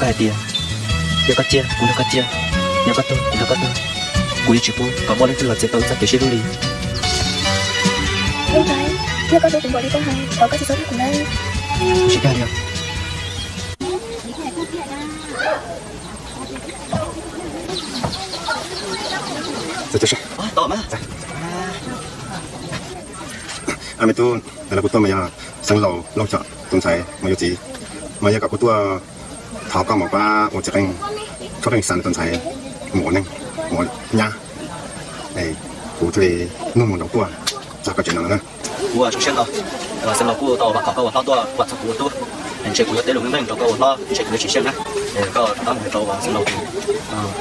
Hais tias, yog koj ciaj kuv nrog koj ciaj, yog koj tuag kuv nrog koj tuag, kuv yuav tsis pub kom muaj leej twg los txiav tau wb txoj kev sib hlub li. Yog koj hlub kuv npaum li koj hais, thov koj tsis txhob hlub kuv nawb. Tsis dag li. Ab, me tub, ntawm no kuv tuaj mas yog xeev laus Looj Tsom tus ntxhais mas yuav txiv, mas yog kom kuv tuaj thov koj mus pab ua txiv qeej, txhob pheej xa nws tus ntxhais mus ua neej, mus ua nyab. Kuv thiaj li nug mus nraud tuaj txog koj tsev no na. Kuv zoo siab ntau, xeev laus kuj tau vam khom koj ua hlob tuaj vam txog kuv ua tub. Ntshe kuv yuav teb lus meej meej rau koj ua hlob, ntshe kuv yuav tsis siab na. Koj rov qab mus rau xeev laus,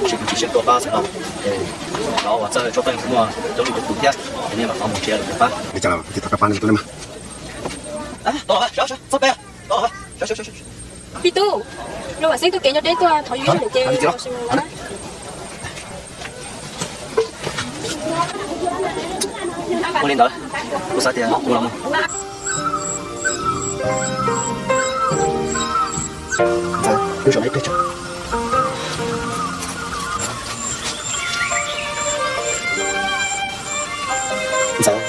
ntshe kuv tsis siab tuaj pab xeev laus. Lawv ua txawj tshaj pej kuv muaj coob leej coob tus thiab, nej mam qhov mus nrhiav lawv pab. Li cas los kuv thiaj thov koj pab nej tus tub na mas. Pis tub, Vam Xeeb tug kev nyob deb tuaj thov yus ib zaug lawm ces. Ua li ntawd, kuv xav tias kuv los mus. Ntxawm, lub zaum ib pliag tso. Ntxawm,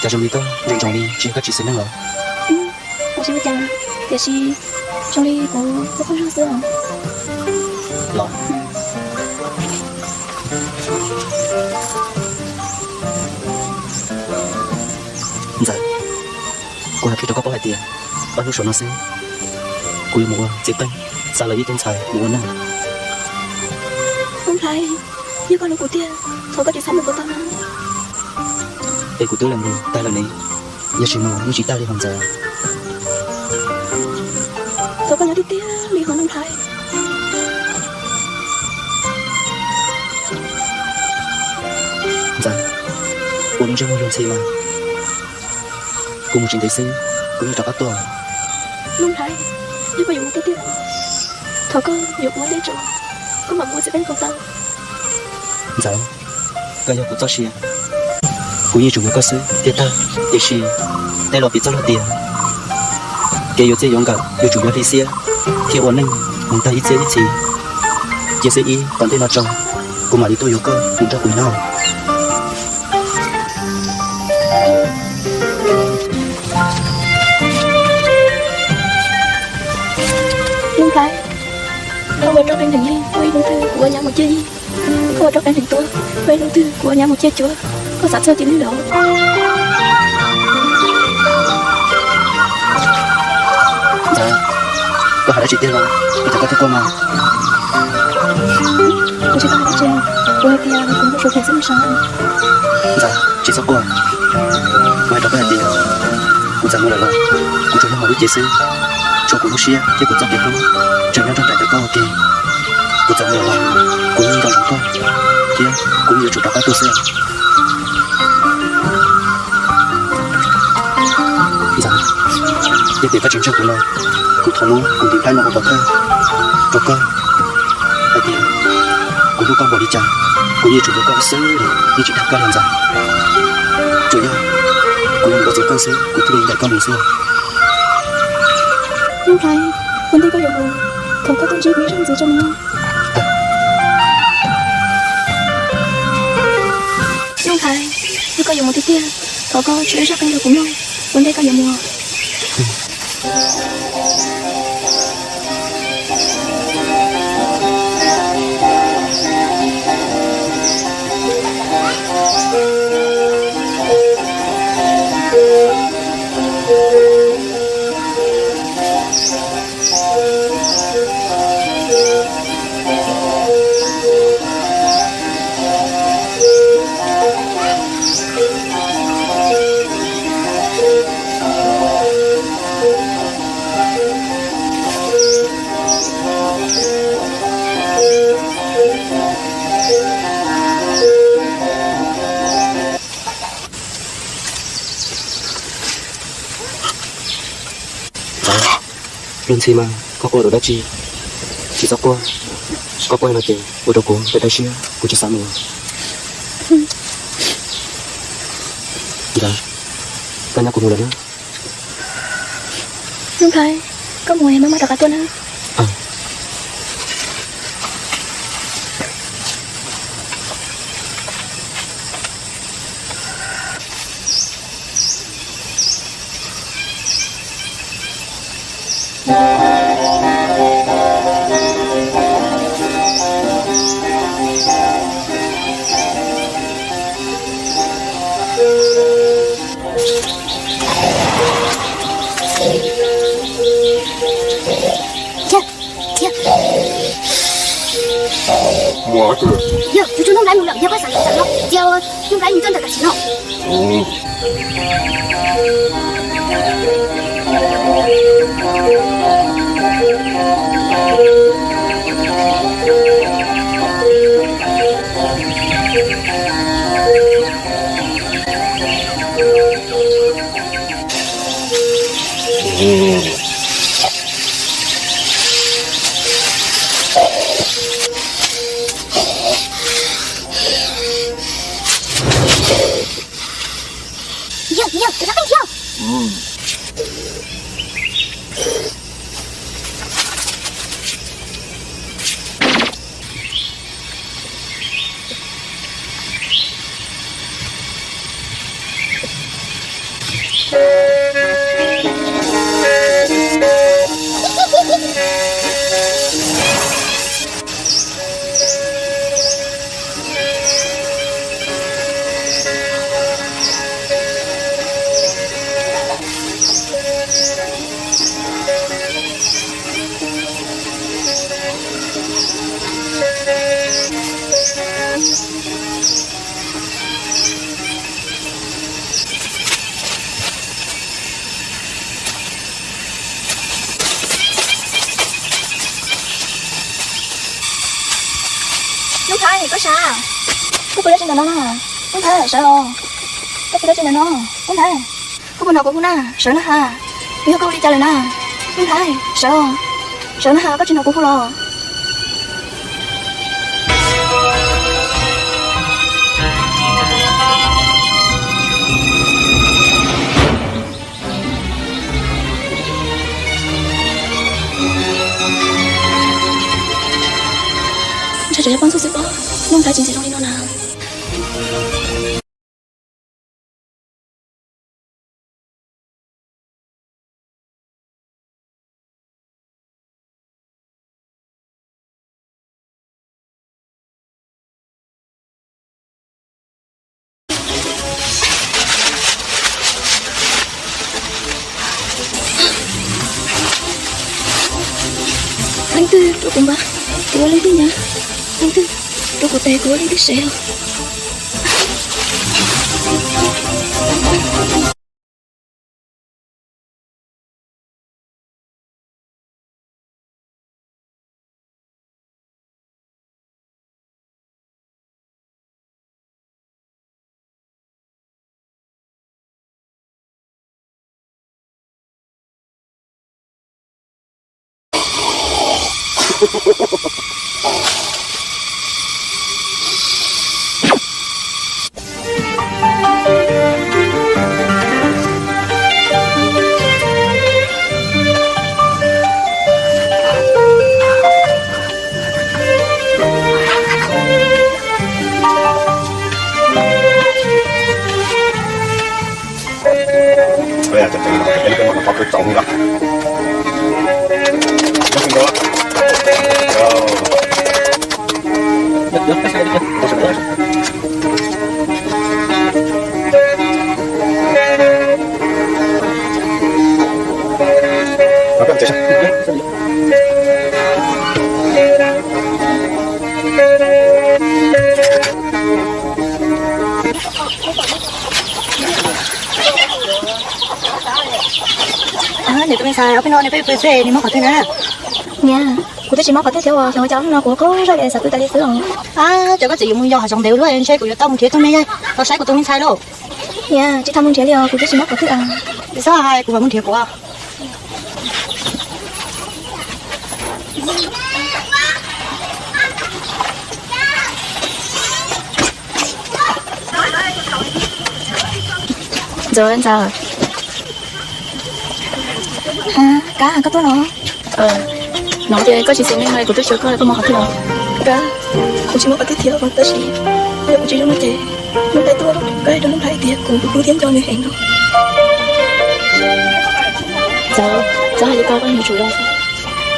cas zoo li koj ntsoov ntsoov li tsis yog koj tsis xis neej los? Kuv tsis ua cas, tiam sis zoo li kuv ua phooj ywg xwb os. Los, Ntxawm, kuv hais qhia rau koj paub hais tias ob hnub saum no xwb, kuv yuav mus ua txiv qeej xa lawv ib tug ntxhais mus ua neej. Ub nplhaib, yog koj hlub kuv tiag, thov koj tsis txhob mus kom tag no. Es kuv twb lees lus tag lawm ne, yog tsis mus yeej tsis tag li hos Ntxawm. Thov koj nyob tiag tiag li hos Nuj Nplhaib. Ntxawm, ua lub ntsej muag luag ntxhi mas, kuv mus tsis ntev xwb kuv yeej rov qab tuaj. Nuj Nplhaib, yog koj yuav mus tiag tiag, thov koj yuav kuv ua ntej tso, koj mam mus ua txiv qeej kom tau. Ntxawm, koj yog kuv txoj sia, kuv yeej tsum yuav koj xwb thiaj tag. Tiam sis tej laus piv txoj lus tias kev yuav txij yuav nkawm yuav tsum yuav hli xiab thiaj ua neej mus tag ib txhiab ib txhis. Cia xwb ib tom ntej no tso, kuv mam li tuaj yuav koj mus nrog kuv nyob. Nuj Nplhaib, koj ua rau qee neeg li, ua ib hnub twg kuv ua nyab mus ciaj yig. Koj ua rau qee neeg tuag, ua ib hnub twg kuv ua nyab mus ciaj cuab. Koj xav txog cia li los? Ntxawm, koj hais dab tsi tiag los, ua cas koj thiaj quaj mas? Kuv tsis tau hais dab tsi, kuv hais tias kuv hlub Suav Phem xwb mas sav. Ntxawm, tsis txhob quaj. Kuv hais rau koj hais tias kuv txawm mus lawm los kuv tsuas yog mus lub cev xwb, tshuav kuv lub siab thiab kuv txoj kev hlub tseem nyob nrog nraim ntawm koj ua ke. Kuv txawm mus lawm los kuv yeej nco ntsoov koj thiab kuv yeej yuav tsum rov qab tuaj xwb. Ntxawm, yog tias koj tsis ntseeg kuv no, kuv thov muab kuv ntiv nplhaib no ua pov thawj rau koj hais tias kuv hlub koj npaum li cas, kuv yeej tsum yuav koj xwb, yeej tsis dag koj li Ntxawm. Tsuas yog kuv yuav mus ua txiv qeej xwb kuv thiaj li ncaim koj mus xwb. Nuj Nplhaib, ua ntej koj yuav mus, thov koj tuaj ntsib kuv ib zaug ntxiv tso nawb. Nuj Nplhaib, yog koj yuav mus tiag tiag, thov koj tsis ua zaj qeej rau kuv mloog, ua ntej koj yuav mus. Luag ntxhi mas koj quaj ua dab tsi? Tsis txhob quaj, koj quaj no ces ua rau kuv pem dab siab, kuv tsis xav mus. Ntxawm, koj nyob kuv mus lawm na. Nuj Nplhaib, koj mus es maj maj rov qab tuaj na. Yog, tus tug Nuj Nplhaib mus lawm, yog koj xav li cas no, cia Nuj Nplhaib mus txog ntawm tam sim no. Yog, yog, rov qab yog. Nuj Nplhaib, koj sawv? Koj puas dab tsi ntawm no na? Nuj Nplhaib, sawv os. Koj puas dab tsi ntawm no? Nuj Nplhaib, koj puas hnov kuv hu na? Sawv na has. Yog koj ua li cas lawm na? Nuj Nplhaib, sawv os. Sawv na has, koj tsis hnov kuv hu los? Ntshai tsam yog poj ntxoog xwb pob, Nuj Nplhaib tsis ntxim zoo li no na. Leej twg rau kuv npaj, kuv ua leej twg nyab. Leej twg rau kuv tes, kuv ua leej twg sev os. Niam tus me ntxhais, ob peb hnub no nej peb pw xwb, nej mob qhov twg na? Niam, kuv twb tsis mob qhov twg thiab os, xyov ua cas ob hnub no kuv qaug zog li xav pw tas li xwb os. Ab, cov koj txawm yuav mus yos hav zoov ntev ua luaj, ntshe kuv yuav tau mus nrhiav tus me, los saib kuv tus me ntxhais lauj. Niam, tsis tau mus nrhiav li os, kuv twb tsis mob qhov twg as. Tsis txhob hais, kuv mam mus nrhiav kuv. Ntxawm, Ntxawm. Kab, koj tuaj los? Hnov tias koj tsis xeev neeg no, kuv twb xyuas koj, koj mob qhov twg los? Kab, kuv tsis mob qhov twg thiab, tab sis yog kuv tsis zoo no ces Nuj Nplhaib tuaj, koj hais rau Nuj Nplhaib hais tias kuv hlub thiab nco nws heev no. Ntxawm, txhob hais li ko, koj yuav tsum zoo.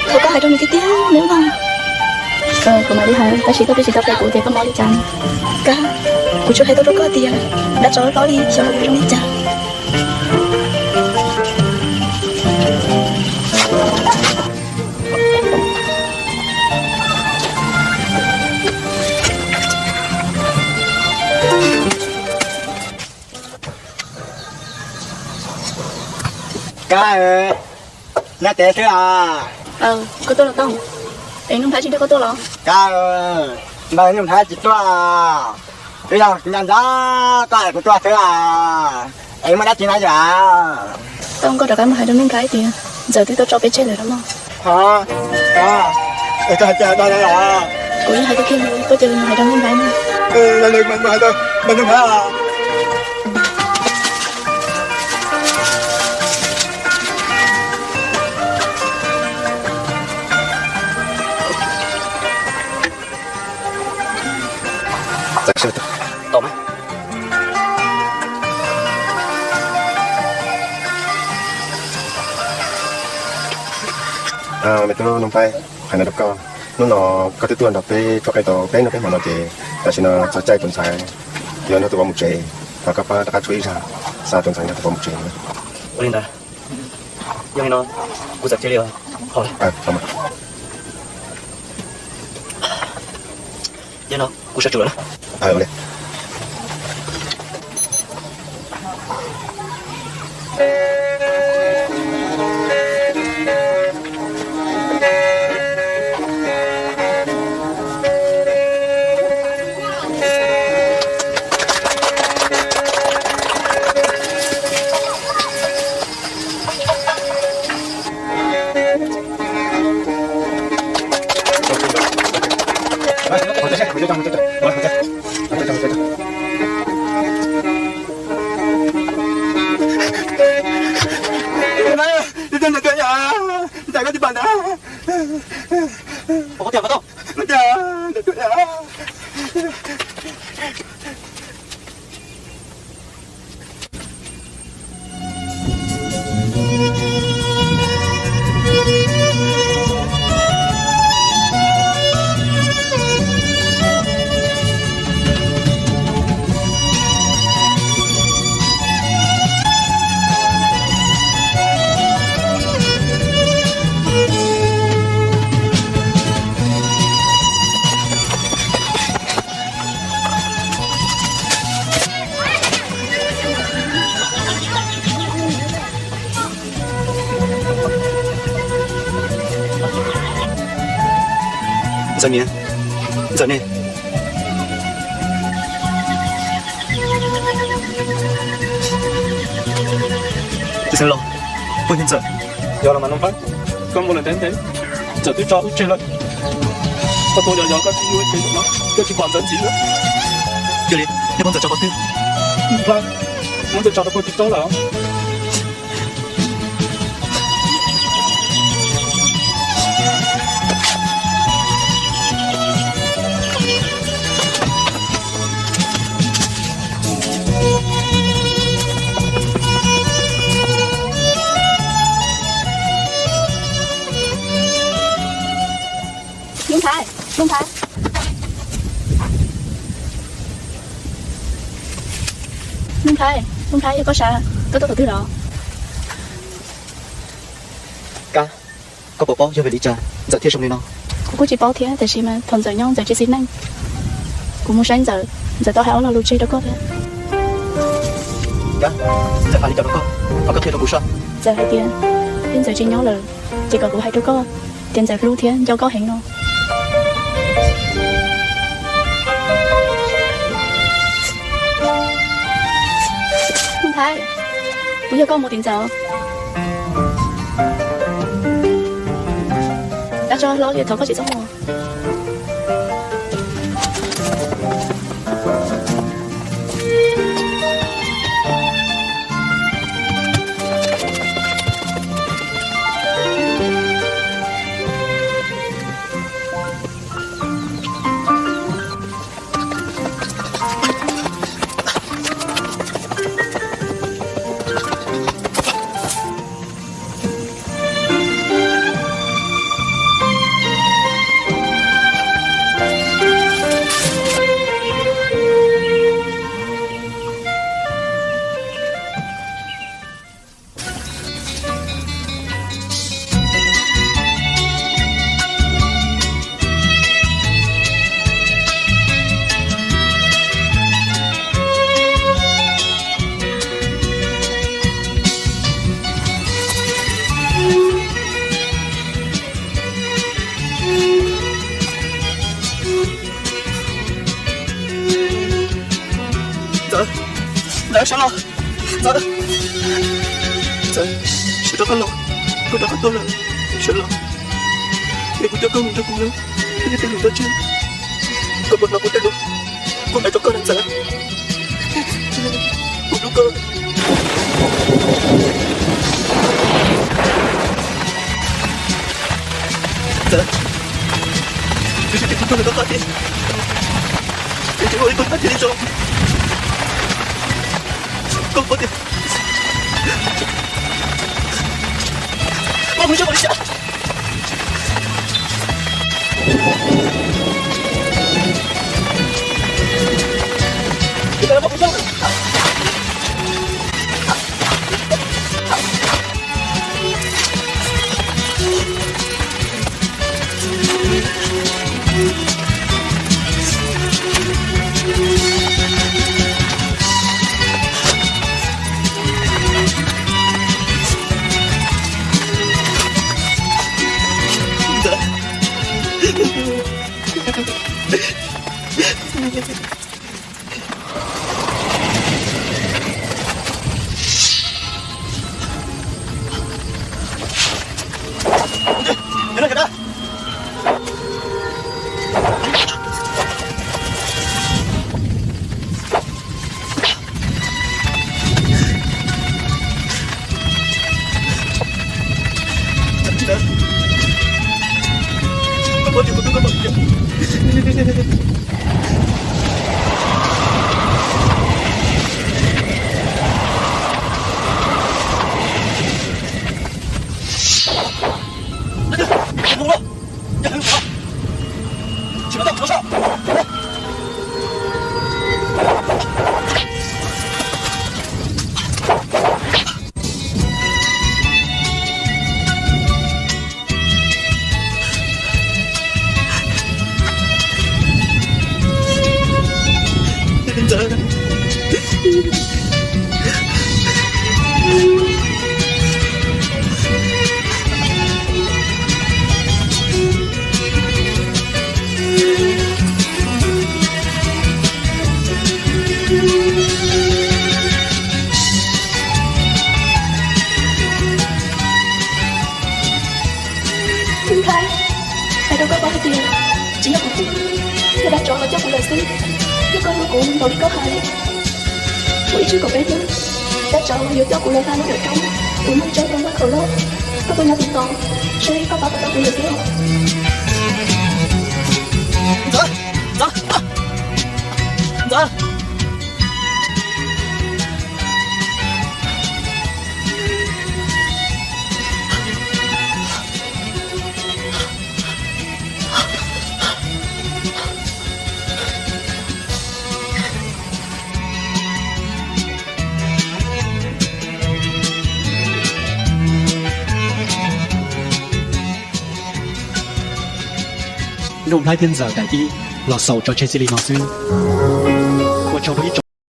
Thov koj hais rau nws tiag tiag nawb. Kuv mam li hais, tab sis koj twb tsis tau qhia kuv tias koj mob li cas. Kab, kuv tsuas hais tau rau koj tias dab tsov hlob li xyov yuav zoo li cas. Kab, nyob tsev xwb os? Koj tuaj los tau, es Nuj Nplhaib tsis nrog koj tuaj los? Kab, npawg Nuj Nplhaib tsis tuaj, twb yog nco nco koj es kuv tuaj xwb os. Es muaj dab tsi na yom? Tau, koj rov qab mus hais rau Nuj Nplhaib tias Ntxawm twb tuaj tso peb tseg lawm no mog. Ho, koj hais tias hais tau los? Kuv yeej hais tiag tiag li, koj cia li mus hais rau Nuj Nplhaib no. Npawg Nuj Nplhaib. Me tub Nuj Nplhaib, hais no rau koj, hnub no koj twb tuaj nrog peb tso qe tau peb hnub peb hmo no ces tam sim no txog caij tus ntxhais yuav nrog tus vauv mus tsev, thov koj pab rov qab tshuab ib zag xa tus ntxhais nrog tus vauv mus tsev. Ua li ntawd, yog li no kuv txawm cia li os. Yog no kuv sawv tsees lawm na. Ntxawm niam, Ntxawm niam. Txiv xeev laus, puas yog Ntxawm? Yog los mas Nuj Nplhaib, koj mus lawm ntev ntev, Ntxawm twb tso wb tseg lawm. Koj tuaj yos yos koj tsis yuav ces no koj tsis pom Ntxawm ntxiv lawm. Cia li, nej muab Ntxawm tso qhov twg? Nuj Nplhaib, muab Ntxawm tso rau puag tim rooj lawm. Nuj Nplhaib, Nuj Nplhaib. Nuj Nplhaib, Nuj Nplhaib, yog koj sav, koj tuaj thaum twg los? Kab, koj puas paub yog vim li cas Ntxawm thiaj zoo li no? Kuv kuj tsis paub thiab, tab sis mas thaum Ntxawm nyob Ntxawm tsis xis neej. Kuv mus saib Ntxawm, Ntxawm tau hais ob lo lus tseg rau koj thiab. Kab, Ntxawm hais li cas rau koj, thov koj qhia rau kuv saib. Ntxawm hais tias, twb Ntxawm tsis nyob lawm, ces kom kuv hais rau koj tias Ntxawm hlub thiab nco koj heev no. Nuj Nplhaib, puas yog koj mus tim Ntxawm? Dab tso hlob, thov koj tsis txhob mus. Sawv los, Ntxawm, Ntxawm, sawv rov qab los, koj rov qab tuaj lawm, sawv los, es kuv coj koj mus nrog kuv nyob, thiab tej lus dab tseg, koj puas hnov kuv tej lus, kuv hais rau koj na Ntxawm, kuv hlub koj. Ntxawm, kuv xav tias kuv tuag lawm koj thiaj, kuv tsis ua li koj hais thiaj li zoo. Koj paub tias, koj mus nyob ua li cas. Ntxawm, hais rau koj paub hais tias tsis yog kuv twg, yog dab tsov los coj kuv lawm xwb. Yog koj hlub kuv npaum li koj hais, kuv ib tsug kaum peb hnub, dab tsov yuav coj kuv los hla lub nram roob, kuv nyob tsev rau vaj khaum loj. Koj tuaj nyob tiv tos, seb koj pab puas tau kuv lawm xwb. Ntxawm, Ntxawm, Ntxawm. Nuj Nplhaib thiab Ntxawm daim ib los xaus tso tseg txij li no xwb. Ua tsaug rau ib tsoom